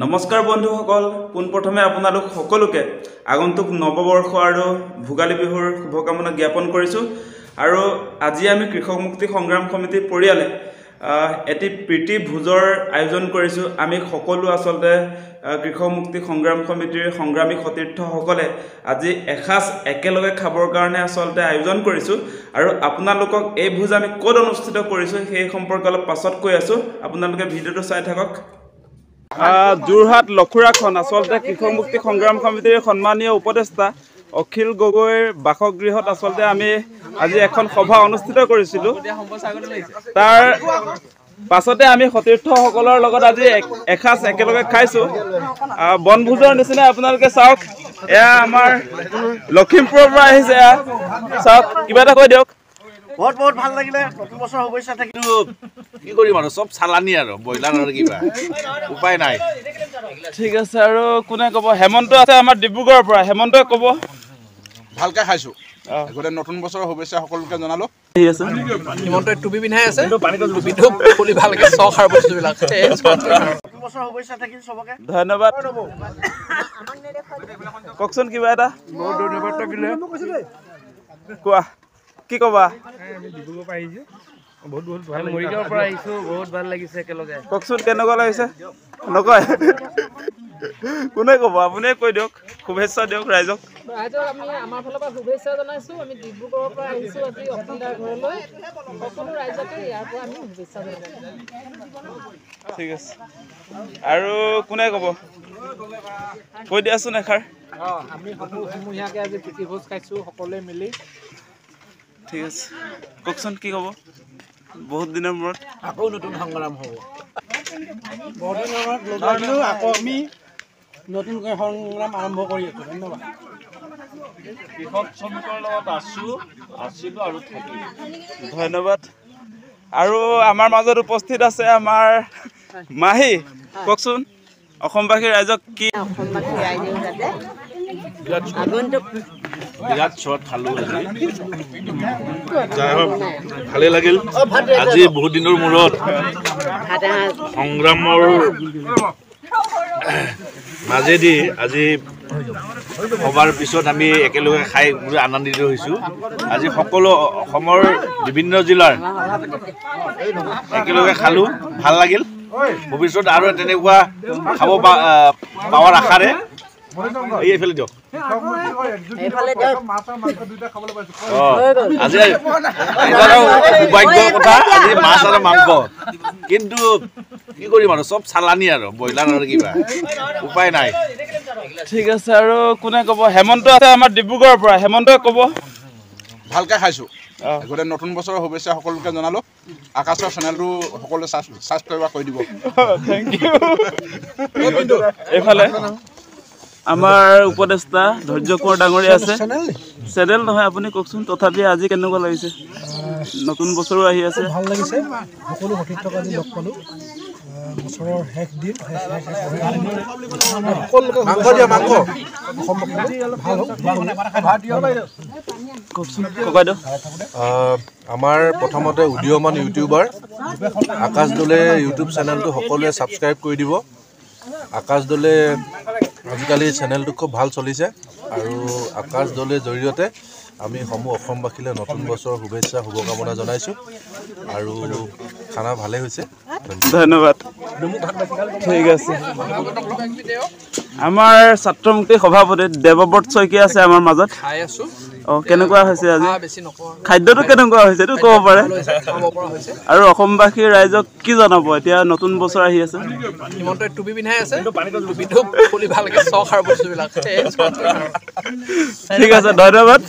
নমস্কাৰ বন্ধুসকল, পোনপ্ৰথমে আপোনালোক সকলোকে আগন্তুক নৱবৰ্ষ আৰু ভোগালী বিহুৰ শুভকামনা জ্ঞাপন কৰিছোঁ। আৰু আজি আমি কৃষক মুক্তি সংগ্ৰাম সমিতিৰ পৰিয়ালে এটি প্ৰীতি ভোজৰ আয়োজন কৰিছোঁ। আমি সকলো আচলতে কৃষক মুক্তি সংগ্ৰাম সমিতিৰ সংগ্ৰামী সতীৰ্থসকলে আজি এসাঁজ একেলগে খাবৰ কাৰণে আচলতে আয়োজন কৰিছোঁ। আৰু আপোনালোকক এই ভোজ আমি ক'ত অনুষ্ঠিত কৰিছোঁ সেই সম্পৰ্কে অলপ পাছত কৈ আছোঁ, আপোনালোকে ভিডিঅ'টো চাই থাকক। যোৰহাট লখুৰাখন আচলতে কৃষক মুক্তি সংগ্ৰাম সমিতিৰ সন্মানীয় উপদেষ্টা অখিল গগৈৰ বাসগৃহত আচলতে আমি আজি এখন সভা অনুষ্ঠিত কৰিছিলোঁ। তাৰ পাছতে আমি সতীৰ্থসকলৰ লগত আজি এসাঁজ একেলগে খাইছোঁ বনভোজৰ নিচিনা। আপোনালোকে চাওক, এয়া আমাৰ লখিমপুৰৰ পৰা আহিছে। এয়া চাওক, কিবা এটা কৈ দিয়ক। বহুত বহুত ভাল লাগিলে, নতুন বছৰ শুভেচ্ছা থাকিল। কি কৰিম আৰু, চব চালানি আৰু ব্ৰইলাৰ আৰু কিবা উপায় নাই। ঠিক আছে, আৰু কোনে ক'ব? হেমন্ত আছে আমাৰ ডিব্ৰুগড়ৰ পৰা, হেমন্তই ক'ব। ভালকে খাইছো, আগতে নতুন বছৰৰ শুভেচ্ছা সকলোকে জনালো। হিমন্তই টুপি পিন্ধাই আছে, টুপিটো খুলি ভালকে চখ আৰু বস্তুবিলাক। নতুন বছৰৰ শুভেচ্ছা থাকিল চবকে, ধন্যবাদ। কওকচোন কিবা এটা। বহুত ধন্যবাদ থাকিলে। কোৱা, কি ক'বা? মৰিগাঁৱৰ পৰা আহিছো, বহুত ভাল লাগিছে একেলগে। কওকচোন কেনেকুৱা লাগিছে? নকয়, কোনে ক'ব? আপুনিয়ে কৈ দিয়ক, শুভেচ্ছা দিয়ক ৰাইজক। ৰাইজক আমি আমাৰ ফালৰ পৰা শুভেচ্ছা জনাইছোঁ। আমি ডিব্ৰুগড়ৰ পৰা আহিছোঁ আজি অখিলদাৰ ঘৰলৈ। সকলো ৰাইজকে ইয়াৰ পৰা আমি শুভেচ্ছা জনাইছোঁ। ঠিক আছে, আৰু কোনে ক'ব? কৈ দিয়াচোন এষাৰ। আমি সমূহীয়াকৈ আজি প্ৰীতি ভোজ খাইছোঁ সকলোৱে মিলি। ঠিক আছে, কওকচোন কি ক'ব? বহুত দিনৰ মূৰত আকৌ নতুন সংগ্ৰাম হ'ব। বহুত দিনৰ মূৰত লগ লাগিলোঁ, আকৌ আমি নতুনকৈ সংগ্ৰাম আৰম্ভ কৰি আছোঁ। ধন্যবাদ। কৃষক শ্ৰমিকৰ লগত আছোঁ, আছিলোঁ আৰু থাকিম। ধন্যবাদ। আৰু আমাৰ মাজত উপস্থিত আছে আমাৰ মাহী। কওকচোন অসমবাসী ৰাইজক কি? অসমবাসী ৰাইজেও যাতে আগন্তুক বিৰাট সোৱাদ খালোঁ আজি, ভালেই লাগিল। আজি বহুত দিনৰ মূৰত সংগ্ৰামৰ মাজেদি আজি সভাৰ পিছত আমি একেলগে খাই বহুত আনন্দিত হৈছোঁ। আজি সকলো অসমৰ বিভিন্ন জিলাৰ একেলগে খালোঁ, ভাল লাগিল। ভৱিষ্যত আৰু তেনেকুৱা খাব পাৱাৰ আশাৰে। এইফালে দিয়ক, আজি সৌভাগ্যৰ কথা, আজি মাছ আৰু মাংস। কিন্তু কি কৰিম আৰু, চব চালানি আৰু ব্ৰইলাৰ আৰু কিবা উপায় নাই। ঠিক আছে, আৰু কোনে ক'ব? হেমন্ত আছে আমাৰ ডিব্ৰুগড়ৰ পৰা, হেমন্তই ক'ব। ভালকে খাইছোঁ, আগতে নতুন বছৰৰ শুভেচ্ছা সকলোকে জনালো। আকাশৰ চেনেলটো সকলোৱে ছাবস্ক্ৰাইব কৰি দিব। Thank you. এইফালে আমাৰ উপদেষ্টা ধৈৰ্য কোঁৱৰ ডাঙৰীয়া আছে। চেনেল নহয়, আপুনি কওকচোন তথাপি আজি কেনেকুৱা লাগিছে? নতুন বছৰো আহি আছে। ভাল লাগিছে, সকলো সতীৰ্থক আজি লগ পালোঁ। বছৰৰ শেষ দিন, কওকচোন ককাইদেউ। আমাৰ প্ৰথমতে উদীয়মান ইউটিউবাৰ আকাশ দলে ইউটিউব চেনেলটো সকলোৱে ছাবস্ক্ৰাইব কৰি দিব। আকাশ দলে আজিকালি চেনেলটো খুব ভাল চলিছে আৰু আকাশ দলেৰ জৰিয়তে আমি সমূহ অসমবাসীলৈ নতুন বছৰৰ শুভেচ্ছা শুভকামনা জনাইছোঁ। আৰু খানা ভালেই হৈছে, ধন্যবাদ। ঠিক আছে, আমাৰ ছাত্ৰ মুক্তি সভাপতি দেৱব্ৰত শইকীয়া আছে আমাৰ মাজত। অঁ, কেনেকুৱা হৈছে আজি খাদ্যটো? কেনেকুৱা হৈছে এইটো ক'ব পাৰে। আৰু অসমবাসী ৰাইজক কি জনাব? এতিয়া নতুন বছৰ আহি আছে। হিমন্তই টুপি পিন্ধাই আছে, টুপিটো খুলি ভালকে চখ আৰু বস্তুবিলাক। ঠিক আছে, ধন্যবাদ।